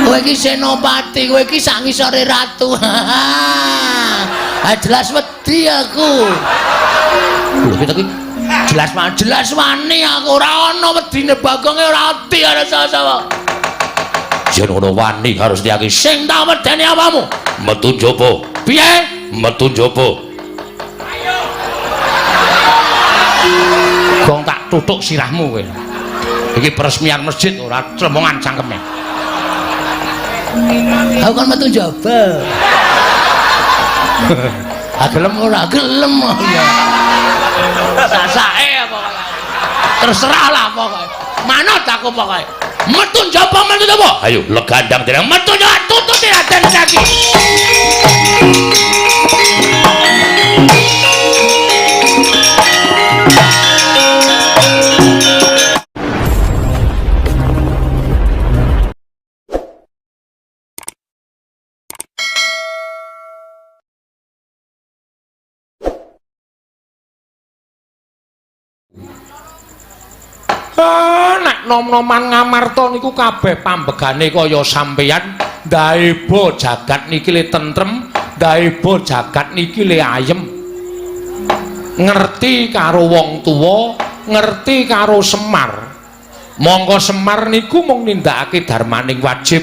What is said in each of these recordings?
Kowe iki senopati, kowe iki sak ngisore ratu. Ah, jelas wedi aku. Lho kita iki jelas jelas wani aku, ora ana wedine Bagonge, ora wedi karo sapa-sapa. Yen ngono wani harus diaki sing tak wedeni awamu. Metu njaba. Piye? Metu njaba. Gong tak tutuk sirahmu kowe. Iki peresmian masjid ora clemongan cangkeme. Aku kan metu njaba. Ah gelem ora? Gelem ya. Sasake pokoke. Terserah lah pokoke. Manut aku pokoke. Metu njaba, metu njaba. Ayo legandang dereng metu njaba tututi Raden Setyaki. Nek nom-noman Ngamarta niku kabeh pambegane kaya sampeyan, ndaeba jagat niki le tentrem, ndaeba jagat niki le ayem. Ngerti karo wong tuwa, ngerti karo Semar. Mongko Semar niku mung nindakake darmaning wajib.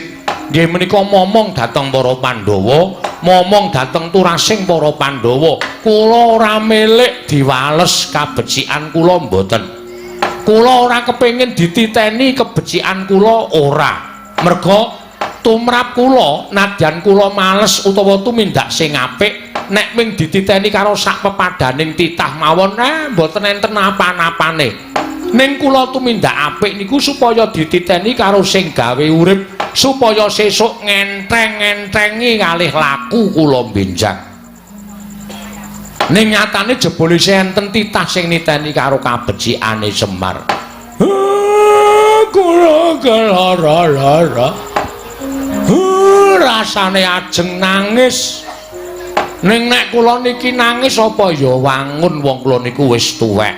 Nggih menika momong dhateng para Pandhawa, momong dhateng turasing para Pandhawa. Kula ora milik diwales kabecikan kula mboten. Kula ora kepengin dititeni kebecikan kula ora. Merga tumrap kula nadyan kula males utawa tumindak sing apik, nek ming dititeni karo sak pepadaning titah mawon mboten enten apa-apane. Ning kula tumindak apik niku supaya dititeni karo sing gawe urip, supaya sesuk ngenteng-ngentengi kalih laku kula benjang. Ning nyatane jebule isih enten titah sing niteni karo kabecikane Semar. Kula kelara-lara. Rasane ajeng nangis. Ning nek kula niki nangis apa ya wangun wong kula niku wis tuwek.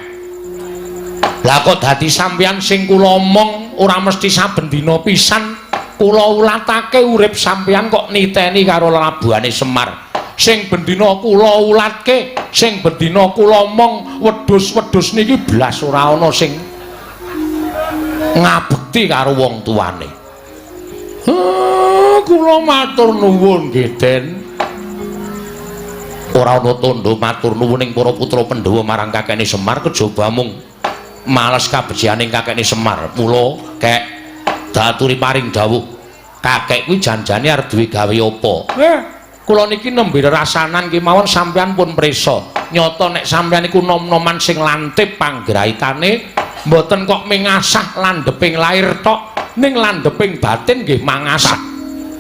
Lah kok dadi sampeyan sing kula omong ora mesti saben dina pisan kula ulatake urip sampeyan kok niteni karo lelabuhane Semar. Sing bendina kula ulatke, sing bendina kula omong wedhus-wedhus niki blas ora ana sing ngabekti karo wong tuane. Kula matur nuwun nggih, Den. Ora ana tandha matur nuwun ing para putra Pandhawa marang kakekne Semar kejaba mung males kabecikaning kakekne Semar. Mula kek daturi paring dawuh, kakek kuwi janjane arep duwe gawe apa? Kula niki nembe rasanan kemawon sampeyan pun prisa. Nyata nek sampeyan niku nom-noman sing lantip panggraitane, mboten kok mengasah landheping lair tok, ning landheping batin nggih mangasah.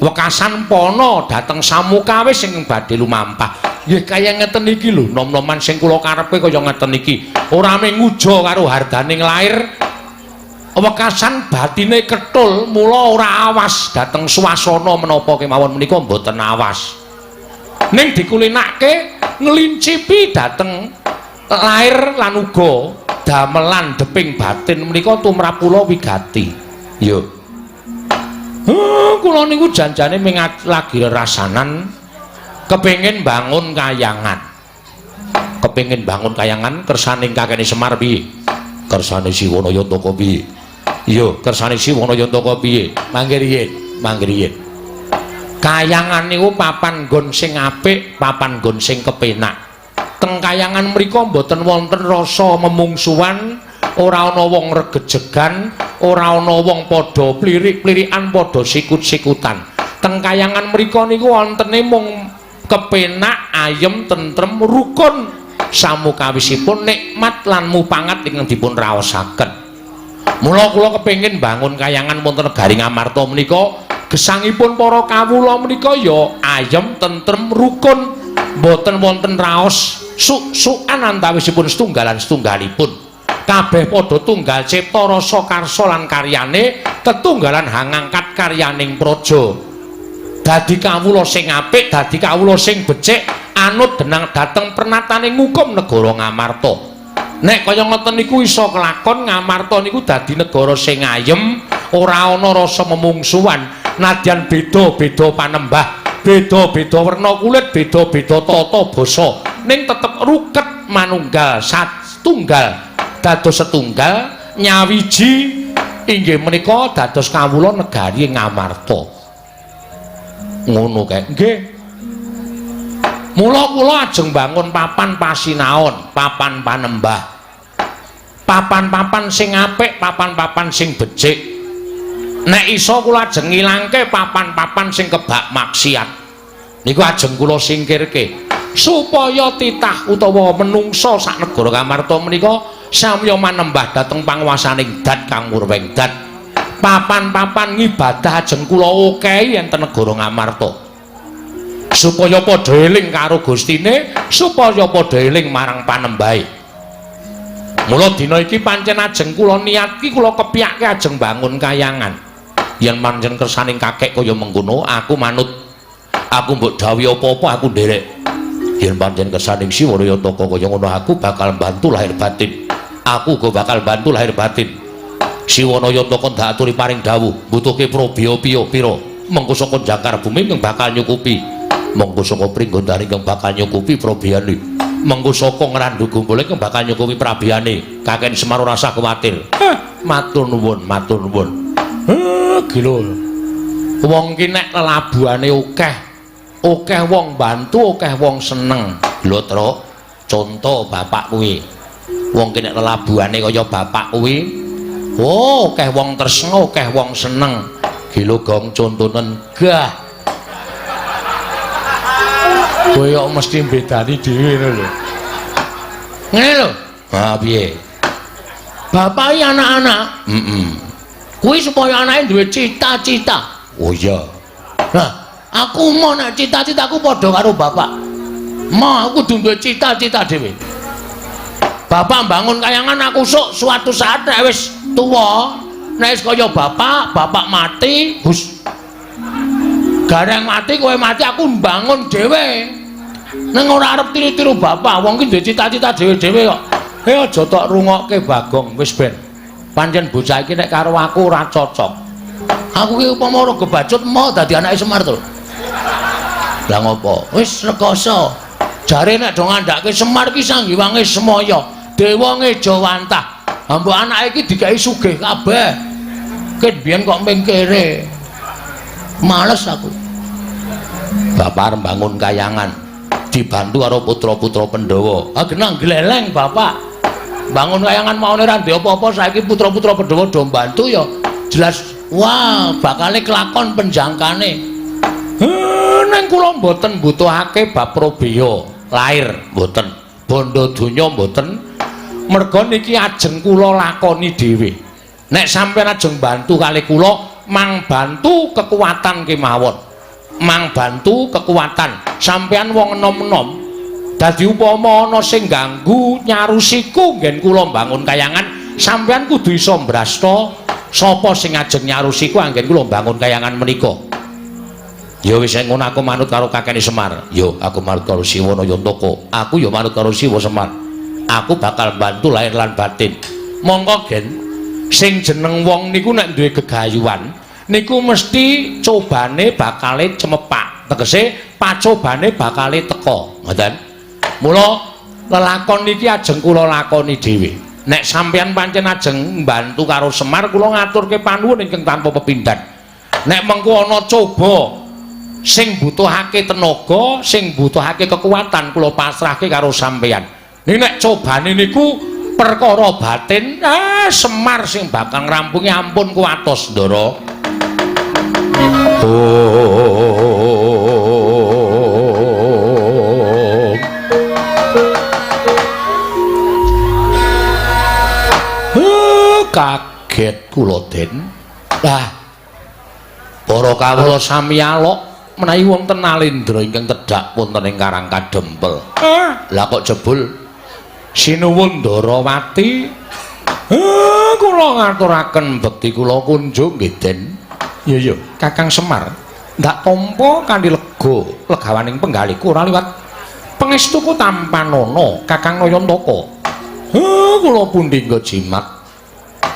Wekasan pana dhateng samukawis sing badhe lumampah. Nggih kaya ngeten iki lho, nom-noman sing kula karepe kaya ngeten iki. Ora mung nguja karo hardaning lair, wekasan batine ketul, mula ora awas dhateng swasana menapa kemawon menika mboten awas. Ning dikulinake nglincipi dhateng lair lan uga damelan deping batin menika tumrap kula wigati. Yo. Kula niku janjane ming lagi rasanan kepengin bangun kayangan. Kepengin bangun kayangan kersaning kakene Semar piye? Kersane Siwana Yantaka piye? Iya, kersane Siwana Yantaka piye? Mangke riyin, mangke riyin. Kayangan niku papan nggon sing apik, papan nggon sing kepenak. Teng kayangan mriku mboten wonten rasa memungsuhan, ora ana wong regejegan, ora ana wong padha plirik-plirikan, padha sikut-sikutan. Teng kayangan mriku niku wontene mung kepenak, ayem, tentrem, rukun, samukawisipun nikmat lan mupangat ingkang dipun raosaken. Mula kula kepengin bangun kayangan wonten negari Ngamarta menika, gesangipun para kawula menika ya ayem, tentrem, rukun, mboten wonten raos suk-sukan antawisipun setunggalan setunggalipun. Kabeh padha tunggal cipta rasa karsa lan karyane, tetunggalan hangangkat karyaning praja. Dadi kawula sing apik, dadi kawula sing becik, anut denang dhateng pernatane ngukum negara Ngamarta. Nek kaya ngoten niku iso kelakon, Ngamarta niku dadi negara sing ayem, ora ana rasa memungsuhan. Nadyan beda-beda panembah, beda-beda werna kulit, beda-beda tata basa, ning tetep ruket manunggal satunggal dados setunggal nyawiji inggih menika dados kawula negari Ngamarta. Ngono kae. Nggih. Mula kula ajeng bangun papan pasinaon, papan panembah. Papan-papan sing apik, papan-papan sing becik. Nek iso kula ajeng ngilangke papan-papan sing kebak maksiat. Niku ajeng kula singkirke supaya titah utawa menungsa sak negara Ngamarta menika samya manembah dhateng panguwasaning Dat Kang Murweng Dat. Papan-papan ngibadah ajeng kula okehi enten negara Ngamarta. Supaya padha eling karo Gustine, supaya padha eling marang panembahe. Mula dina iki pancen ajeng kula niatki, kula kepyake ajeng bangun kayangan. Yen pancen kersaning kakek kaya mengkono, aku manut. Aku mbok dawuhi apa-apa aku nderek. Yen pancen kersaning Siwa Yantaka kaya ngono, aku bakal bantu lahir batin. Aku uga bakal bantu lahir batin. Siwana Yantaka ndak aturi paring dawuh, mbutuhke probya piya pira. Mengko saka jangkar bumi ingkang bakal nyukupi. Mengko saka Pringgondani ingkang bakal nyukupi probiyane. Mengko saka Ngrandu Gumpul ingkang bakal nyukupi prabiyane. Kakek Semar ora usah kuwatir. Matur nuwun, matur nuwun. Gila. Wong ki nek lelabuhane akeh, akeh wong bantu, akeh wong seneng. Lho, Truk, conto bapak kuwi. Wong ki nek lelabuhane kaya bapak kuwi, oh, akeh wong tresna, akeh wong seneng. Gila gong contonen gah. Kowe kok mesti mbedani dhewe ngono lho. Ngene lho. Ha piye? Bapak iki anak-anak. Heeh. Kuwi supaya anake duwe cita-cita. Oh iya. Lah, aku mau nek cita-citaku padha karo bapak. Mau aku kudu duwe cita-cita dhewe. Bapak bangun kayangan, aku sok suatu saat nek wis tuwa, nek wis kaya bapak, bapak mati, hus. Gareng mati, kowe mati, aku mbangun dhewe. Ning ora arep tiru-tiru bapak, wong ki duwe cita-cita dhewe-dhewe kok. Eh aja tok rungokke Bagong, wis ben. Pancen bocah iki nek karo aku ora cocok. Aku ki upama ora kebacut mau dadi anake Semar to. Lah ngopo? Wis rekoso. Jare nek do ngandhake Semar ki sanggiwange semaya, dewa ngejawantah. Ha mbok anake iki dikai sugih kabeh. Ket biyen kok mengkere. Males aku. Bapak arep bangun kayangan dibantu karo putra-putra Pandhawa. Ah genah gleleng bapak. Bangun kayangan maune ora ndek apa-apa, saiki putra-putra Pandhawa do mbantu ya jelas wah bakale kelakon penjangkane. Neng kula mboten mbutuhake bab probaya lair mboten, bondo donya mboten. Merga niki ajeng kula lakoni dhewe. Nek sampeyan ajeng bantu kali kula, mang bantu kekuatan kemawon. Mang bantu kekuatan. Sampeyan wong enom-enom. Dadi upama ana sing ganggu nyarusiku nggen kula mbangun kayangan, sampeyan kudu iso mbrasta sapa sing ajeng nyarusiku anggen kula mbangun kayangan menika. Ya wis ngono aku manut karo kakene Semar. Yo aku manut karo Siwana Yantaka. Aku ya manut karo Siwa Semar. Aku bakal bantu lahir lan batin. Mongko gen sing jeneng wong niku nek duwe gegayuhan niku mesti cobane bakale cemepak. Tegese pacobane bakale teka. Ngoten. Mula lelakon niki ajeng kula lakoni dhewe. Nek sampeyan pancen ajeng mbantu karo Semar kula ngaturke panuwun ingkang tanpa pepindhan. Nek mengko ana coba sing butuhake tenaga, sing butuhake kekuatan kula pasrahke karo sampeyan. Ning nek cobane niku perkara batin, Semar sing bakal ngrampungi, ampun kuwatos, Ndara. Oh. Kaget kula Den. Lah para kawula sami alok menawi wonten Nalendra ingkang tedhak wonten ing Karang Kadempel. Lah kok jebul sinuwun Ndarawati. Kula ngaturaken bekti kula kunjung nggih Den. Iya iya, Kakang Semar. Ndak tampa kanthi lega, legawaning penggalihku ora liwat pangestuku tampanana Kakang Nayantaka. Kula pundi nggo jimat.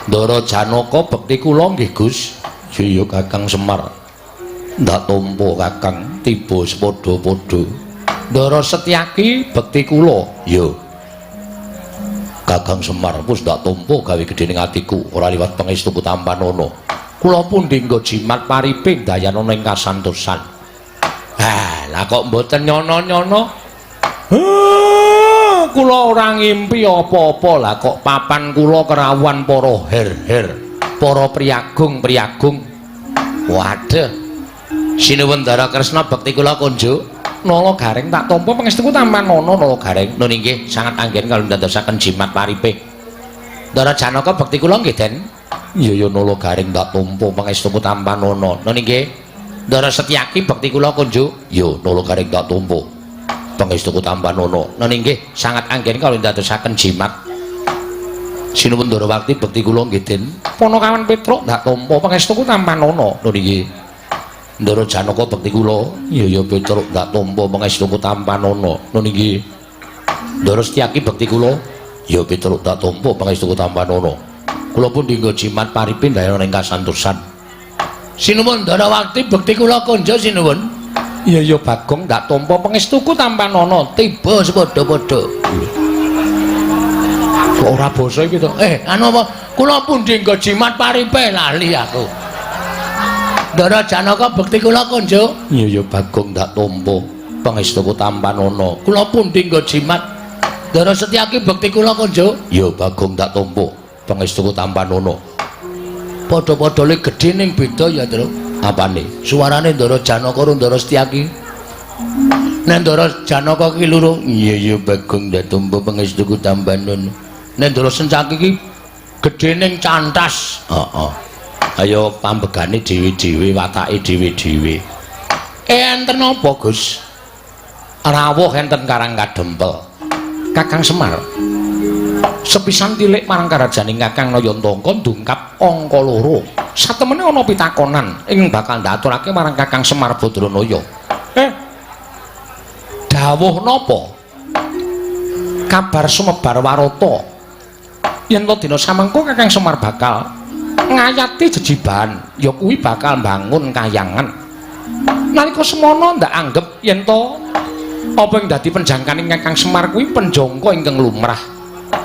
Ndara Janaka bekti kula nggih Gus. Iya Kakang Semar. Ndak tampa Kakang, tiba sepadha-padha. Ndara Setyaki bekti kula. Ya. Kakang Semar wis ndak tampa gawe gedhe ning atiku, ora liwat pangestuku tampanana. Kula pundi nggo jimat paripe ndayanana ing kasantosan. Ah, lah kok mboten nyono-nyono? Kula ora ngimpi apa-apa, lah kok papan kula kerawuhan para her-her, para priyagung-priyagung. Waduh. Sinuwun Ndara Kresna bekti kula kunjuk. Nala Gareng tak tampa pangestuku tampanana Nala Gareng. Nun inggih sangat anggen kalau ndadosaken jimat paripe. Ndara Janaka bekti kula nggih, Den. Iya ya Nala Gareng tak tampa pangestuku tampanana. Nun inggih. Ndara Setyaki bekti kula kunjuk. Ya Nala Gareng tak tampa pangestuku tampanana. Nun inggih sangat anggen kalau ndadosaken jimat. Sinuwun Ndarawati bekti kula nggih, Den. Panakawan Petruk tak tampa pangestuku tampanana. Nun inggih. Ndara Janaka bekti kula. Iya ya Petruk ndak tampa pangestuku tampanana. Nun inggih. Ndara Setyaki bekti kula. Ya Petruk ndak tampa pangestuku tampanana. Kula pun dinggo jimat paripe ndayana ing kasantosan. Sinuwun Ndarawati bekti kula konjo sinuwun. Iya ya Bagong ndak tampa pangestuku tampanana. Tiba sepadha-padha. Kok ora basa iki to? Anu apa? Kula pun dinggo jimat paripe lali aku. Ndara Janaka bekti kula konjo. Iya ya Bagong ndak tampa pangestuku tampanana. Kula pundi nggo jimat. Ndara Setyaki bekti kula konjo. Ya Bagong ndak tampa pangestuku tampanana. Padha-padha le gedhe ning beda ya, Truk. Apane? Suarane Ndara Janaka karo Ndara Setyaki. Nek Ndara Janaka ki loro, iya ya Bagong ndak tampa pangestuku tampanana. Nek Ndara Setyaki ki gedhe ning cantas. Heeh. Ayo pambegane dhewe-dhewe, watake dhewe-dhewe. Enten apa, Gus? Rawuh enten Karang Kadempel. Kakang Semar. Sepisan tilik marang karajaning Kakang Nayantangka ndungkap angka 2. Satemene ana pitakonan ing bakal ndaturake marang Kakang Semar Badranaya. Dawuh napa? Kabar sumebar warata. Yen to dina samengko Kakang Semar bakal ngayati jejibahan, ya kuwi bakal mbangun kayangan. Nalika semono ndak anggep yen to apa ing dadi penjangkaning Kakang Semar kuwi penjangka ingkang lumrah.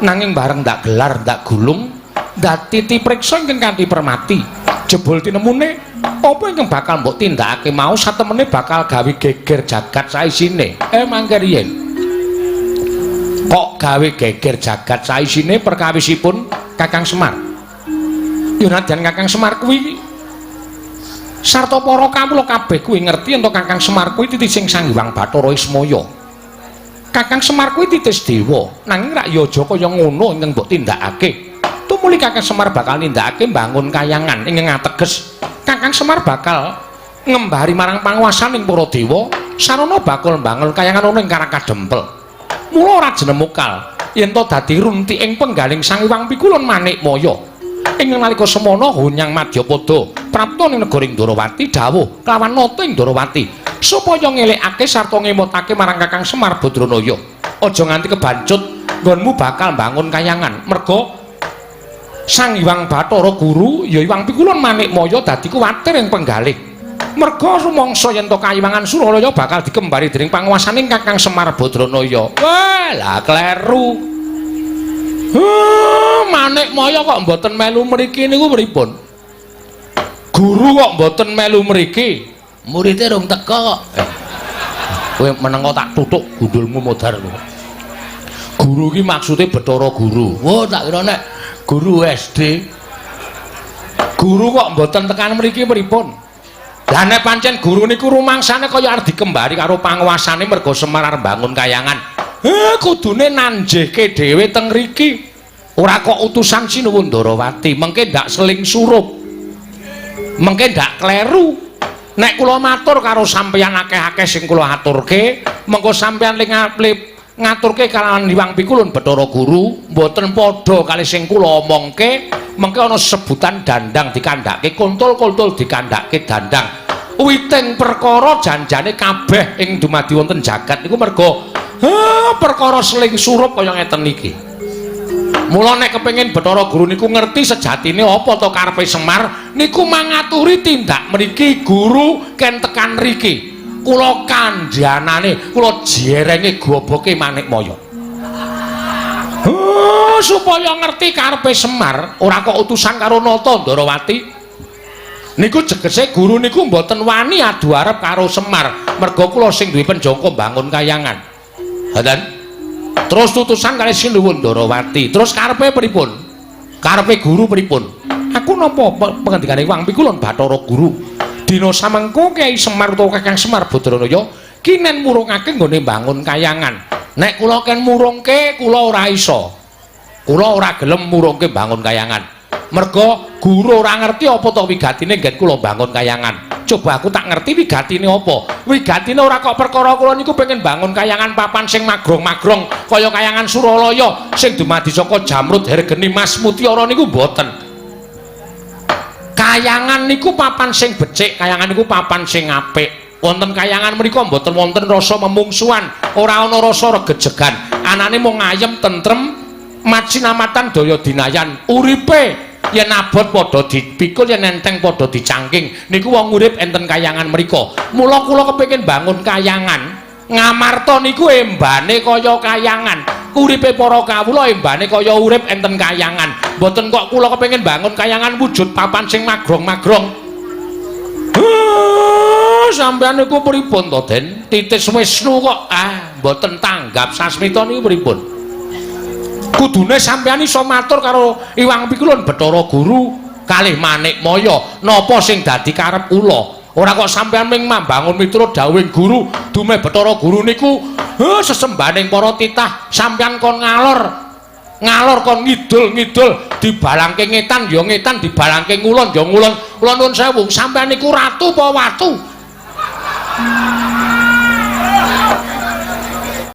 Nanging bareng ndak gelar, ndak gulung, ndak titi priksa ingkang kanthi permati. Jebul tinemune apa ingkang bakal mbok tindakake mau satemene bakal gawe geger jagat saisine. Mangke riyen. Kok gawe geger jagat saisine perkawisipun Kakang Semar? Ya nadyan Kakang Semar kuwi sarta para kawula kabeh kuwi ngerti yen Kakang Semar kuwi titising Sang Hyang Bathara Ismaya. Kakang Semar kuwi titis dewa, nanging rak ya aja kaya ngono ingkang mbok tindakake. Tumuli Kakang Semar bakal nindakake mbangun kayangan ingkang ateges Kakang Semar bakal ngembari marang panguwasaning para dewa, sarana bakal mbangun kayangan ana ing Karang Kadempel. Mula ora jenemukal yen to dadi runtiking penggaling Sang Hyang Pikulun Manikmaya. Ing nalika semono Hunyang Madyapada prapta ning negara Ndrawati dawuh kelawan nata ing Ndrawati supaya ngelekake sarta ngemotake marang Kakang Semar Badranaya. Aja nganti kebancut nggonmu bakal mbangun kayangan merga Sang Hyang Bathara Guru ya Hyang Pikulun Manikmaya dadi kuwatir ing penggalih. Merga rumangsa yen to kayiwangan Suralaya bakal dikembari dening panguwasaning Kakang Semar Badranaya. Wah, lah kleru. Manikmaya kok mboten melu mriki niku pripun? Guru kok mboten melu mriki? Murite rung teka kok. Kowe menengo tak tutuk gundulmu modar kowe. Guru ki maksude Bathara Guru. Wo tak kira nek guru SD. Guru kok mboten tekan mriki pripun? Lah nek pancen guru niku rumangsane kaya arep dikembari karo panguwasane merga Semar arep mbangun kayangan. Kudune nanjehke dhewe teng mriki. Ora kok utusan Sinuwun Ndarawati, mengke ndak seling surup. Mengke ndak kleru. Nek kula matur karo sampeyan akeh-akeh sing kula aturke, mengko sampeyan le ngaturke kalawan Hyang Pikulun Bathara Guru, mboten padha kali sing kula omongke, mengke ana sebutan dandang dikandhake kontol-kontol dikandhake dandang. Witing perkara janjane kabeh ing dumadi wonten jagat niku merga perkara seling surup kaya ngeten iki. Mula nek kepengin Bathara Guru niku ngerti sejatine apa to karepe Semar, niku mangaturi tindak mriki guru ken tekan riki. Kula kandhanane, kula jerenge goboke Manikmaya. Oh, supaya ngerti karepe Semar, ora kok utusan karo Nata Ndarawati. Niku jegese guru niku mboten wani adu arep karo Semar, merga kula sing duwe penjangka mbangun kayangan. Ngoten. Terus tutusan kali Sinuwun Ndarawati. Terus karepe pripun? Karepe guru pripun? Aku napa pengendikane Wang Pikulun Bathara Guru. Dina samengko Kyai Semar utawa Kakang Semar Badranaya kinen murungake nggone mbangun kayangan. Nek kula ken murungke, kula ora iso. Kula ora gelem murungke mbangun kayangan. Merga guru ora ngerti apa to wigatine nggen kula bangun kayangan. Coba aku tak ngerti wigatine apa. Wigatine ora kok perkara kula niku pengen bangun kayangan papan sing magrong-magrong kaya kayangan Suralaya sing dumadi saka jamrud hergeni mas mutiara niku mboten. Kayangan niku papan sing becik, kayangan niku papan sing apik. Wonten kayangan mriku mboten wonten rasa memungsuhan, ora ana rasa regejegan. Anane mung ayem tentrem, macinamatan daya dinayan. Uripe yen abot padha dipikul, yen enteng padha dicangking. Niku wong urip enten kayangan mriku. Mula kula kepengin bangun kayangan. Ngamarta niku embane kaya kayangan. Uripe para kawula embane kaya urip enten kayangan. Mboten kok kula kepengin bangun kayangan wujud papan sing magrong-magrong. Sampeyan niku pripun to, Den? Titis Wisnu kok mboten tanggap sasmita niku pripun? Kudune sampeyan iso matur karo Iwang Pikulun Bathara Guru kalih Manikmaya napa sing dadi karep kula. Ora kok sampeyan ming mambangun miturut dawuhing guru, dume Bathara Guru niku sesembahaning para titah, sampeyan kon ngalor. Ngalor kon ngidul-ngidul, dibalangke ngetan ya ngetan, dibalangke ngulon ya ngulon. Kula nuwun sewu, sampeyan niku ratu apa watu?